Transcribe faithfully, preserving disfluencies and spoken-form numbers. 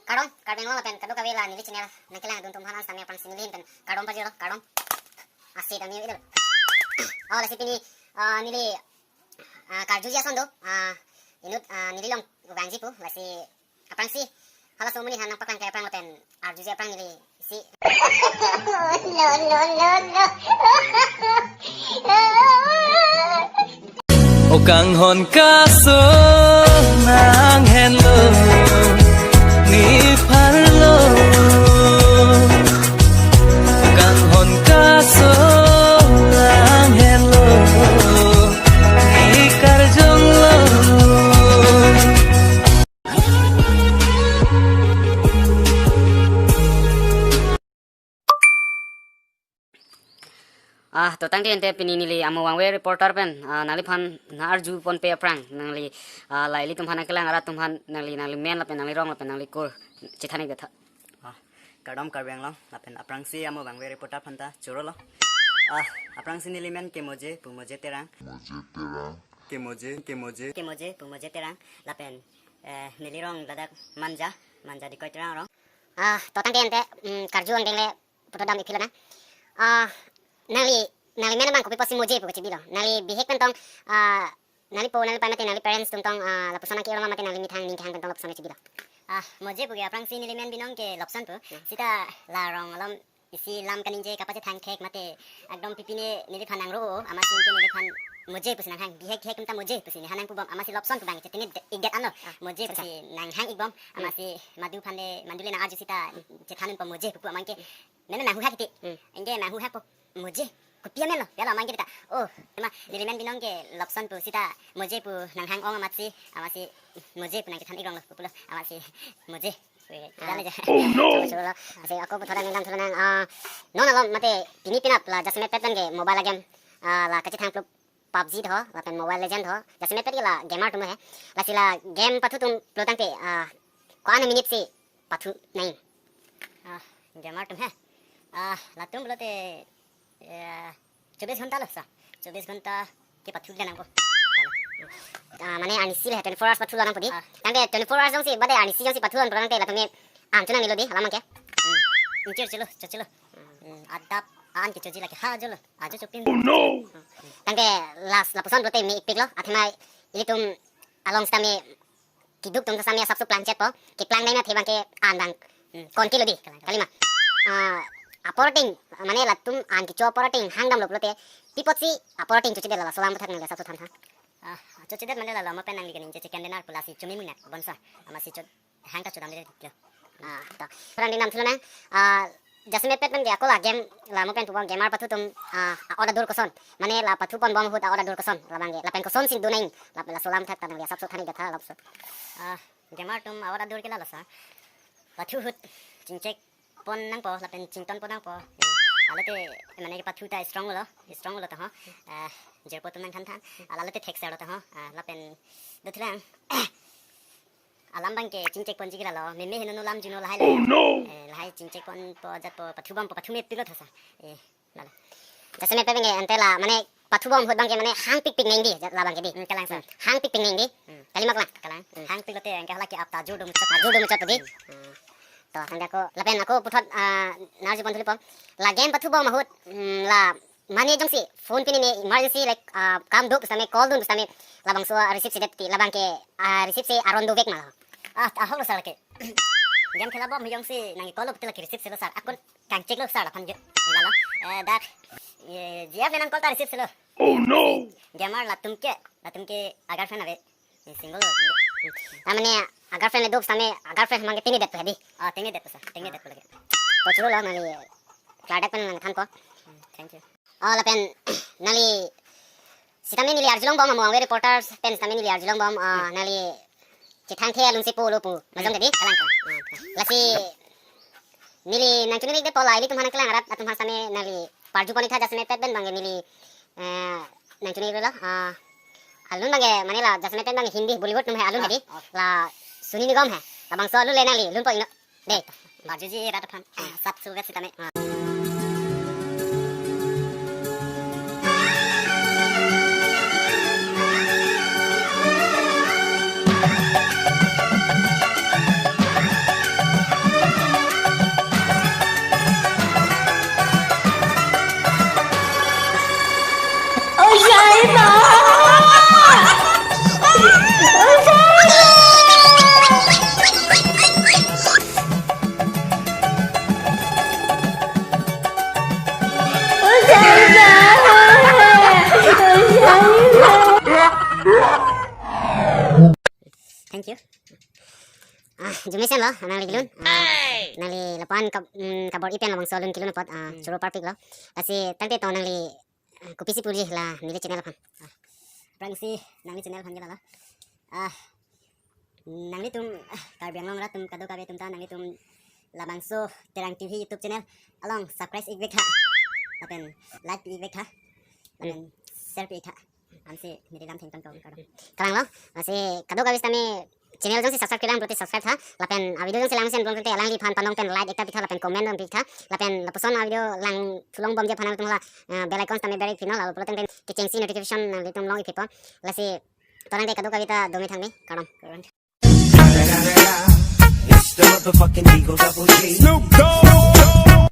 Kardom, Karbi Anglong lapen kadokave la neli channel nangkelang atum atum aphan sitame aphrangsi neli ahin pen kardom pajirlo, kardom. Ase dam ni idol. Oh, lasi pini, ah, neli, ah, karjuji ason do, ah, inut, ah, neli along vangji pu, lasi aphrangsi halaso amonit aphan nangpaklang ke aphrang lapen arjuji aphrang neli isi. No, no, no, no. O kanghon kaso nanghenlo nepharlo. O kanghon kaso nanghenlo nekarjonglo. Ah, to tangte ante pini neli amo vangve reporter pen, ah, nangliphan nang-arju ponpe aphrang, nangli, ah, la ilitum aphan nangkelang arat atum aphan, nangli, nangli men lapen nangli rong lapen nangli kur chethan-ik detha. Ah, kardom Karbi Anglong, lapen aphrangsi amo vangve reporter aphanta churolo. Ah, aphrangsi neli men ke Moje pu, Moje Terang. Moje Terang. Ke Moje, ke Moje. Ke Moje pu, Moje Terang. Lapen, eh, neli rong ladak Manja, Manja Dikoi Terang rong. Ah, to tangte ante, mm, karju angdeng le puthot dam-ik philo na. Ah, nangli, nangli men abang kopi pusi Moje pu kachebilo? Nangli bihek pen tong, ah, nangli po, nangli pai mate nangli parents atum tong, ah, lapuson nangke-ong ma mate nangli methang ning kehang pen tong lapuson kachebilo? Ah, Moje pu ke aphrangsi neli men binong ke Lobson pu. Hmm. Sita la rong alom isi lam kaningje kapachethang thek mate ekdom pipine neliphan nangro, amatsi ke neliphan Moje pusi nanghang, bihek hek atum ta Moje pusi ne hanang pubom, amatsi Lobson pu abang chetini de-, ik det ano. Ah, Moje acha, acha. Pusi nanghang-ik bom, hmm, amatsi madu aphan le, madu le nang-arju sita chethan unpo Moje pu pu amang ke. Hmm. Mena nanghu hak iti. Hmm. Anke nanghu hak po Moje. Kopi amen lo, ya lo amang ke ta. Oh, ema neli men binong ke Lobson pu sita Moje pu nanghang-ong amatsi, amatsi Moje pu nangchethan-ik rong lo, pu pulo, amatsi Moje. Weh, ah, jalan aja. Oh no. Cholo, cholo. Lasi ako puthot angdeng dam thulo nang, ah, non alom mate pini penap la jasemet pet pen ke mobile game, ah, la kachethang plup PUBG tho, lapen Mobile Legend tho, jasemet pet ke la gamer atum he. Lasi la game pathu atum pulo tangte, ah, ko-an minute si pathu nang? Ah, gamer atum he. Ah, latum pulote, eh, chobis ghonta lo sa. Chobis ghonta ke pathu le nangpo. Ah, mane arnisi le twenty-four hours pathu lo nangpo di. Ah. Tangte twenty-four hours jongsi bade arnisi jongsi pathu lo nangpo tangte latum ke an chonang nilo di, alam ke. Hmm. Ingchir chelo, chochelo. Hmm, adap an ke choji lake ha jolo. Ajo chopin. Oh no. Tangte last lapuson pulote me-ik piklo, athema ilitum along sitame keduk atum sitame asapso plan chetpo, keplang dai na the abang ke an abang, hmm, kon kilo di, kalang, kalang. Kalima. Ah, apor ting, mane latum an kecho apor ting hang damlo pulote, pi apotsi apor ting chochedet, la laso alam aputhak nangli asapso than tha. Ah, chochedet mane la lo mo pen nangli kaningje chicken dinner pu lasi chumi munak bonsa, amatsi cho hang kachedam det kilo. Ah, to. Pran dinam thulo nang. Ah, jasemet pet pen ke ako la game, la mo pen pubom gamer pathu atum, ah, a-order dur koson. Mane la pathu ponbom ahut a-order dur koson, labang ke. Lapen kosonsi do nang, la, laso alam aputhak ta nangli asapso than-ik detha lapuson. Ah, gamer atum a-order dur ke la lo sa. Pathu ahut chingchek pon nangpo, lapen chington pon nangpo. Eh, alote, mane ke pathu ta strong lo, strong lo ta ho. Ah, jirpo atum nangthan than. Ala alote thekser lo ta ho. Ah, lapen do thulang. Alam abang ke chingchek ponji ke la lo, meme heno no lam juno lahai le. Oh no! Eh, lahai chingchek ponpo, jatpo, pathubompo, pathu mepiklo tha sa. Eh, la lo. Jasemet pet abang ke ante la, mane pathubom ahut abang ke mane hangpikpik nang di, jat labang ke di. Hmm, kalang sa. Hmm, hangpikpik nang di. Hmm. Kalima kalang. Kalang. Hmm. Hangpiklote anke hala ke-ap ta jor do muchot. Ta jor do muchot di. Hmm. Hmm. To, tangte ako, lapen ako puthot, ah, nang-arju pon thulo po. La game pathubom ahut, hmm, la mane jongsi phone pini me emergency like, ah, kam do pusitame call dun pusitame labangso, ah, receive sedet ti labang ke, ah, receive se aron dovek ma lo? Ah, ahok lo sa lake. Game khelabom jongsi nang call lo pute lake receive selo sa. Akun kangchek lo sa laphan je. Ila lo. Eh, dak, eh, G F le nang call ta receive selo. Oh no. Gamer latum ke, latum ke a-girlfriend ave. Eh, single lo latum ke. Ta mane a-girlfriend le do pusitame a-girlfriend abang ke tengne det pe di. Ah, tengne det pe sa, tengne det pe lake. To cholo lo nangli klardak pen nangthanpo. Hmm, thank you. Oh, lapen nangli sitame neli arjulongbom, amo vangve reporter pen sitame neli arjulongbom, ah, hmm, nangli chethangthe alun si pulo pu, majong, hmm, tadi? Kalang, kalang. Hmm, kalang. Lasi neli nangchoningri detpo la ilitum aphan nangkelang arat atum aphan sitame nangli parju pon-ik tha jasemet pet pen abang ke neli, eh, nangchoningri lo, ah, alun abang ke mane la jasemet pen abang ke Hindi Bollywood atum he alun, ah, he di, ah, la Sunny Nigam he, labangso alun le nangli lunpo-iknon. Dei. Parjuji rat aphan. Sap sugat sitame. Thank you. Ah, arjumesen lo, nangli kelun. Ah, nangli lapu-an kab-, mm, kabor-i pen labangso alun kelun apot, ah, hmm, choro parpik lo. Lasi tangte tong nangli, ah, kopisi puji la neli channel aphan. Ah, aphrangsi nangli channel aphan ke la la. Ah, nanglitum, ah, Karbi Anglong arat atum kadokave atum ta nanglitum labangso Terang T V YouTube channel along subscribe ik vek tha. Lapen like ik vek tha. Lapen share ik tha. Ansi neli lam thengtong tong kardom. Kalang lo, lasi kadokave sitame channel jongsi subscribe kelang pulote subscribe tha. Lapen a video jongsi langsen pulote alangliphan panong pen like ekta pi tha lapen comment dong pi tha. Lapen lapuson a video lang thulong bomji aphan nangtum la, eh, bell icon sitame ber ik pino la pulo tangte kechengsi notification nanglitum long ik pipo. Lasi tong tangte kadokave ta dome thangme kardom. Kardom. It's the motherfucking Eagle Double G. Snoop Dogg.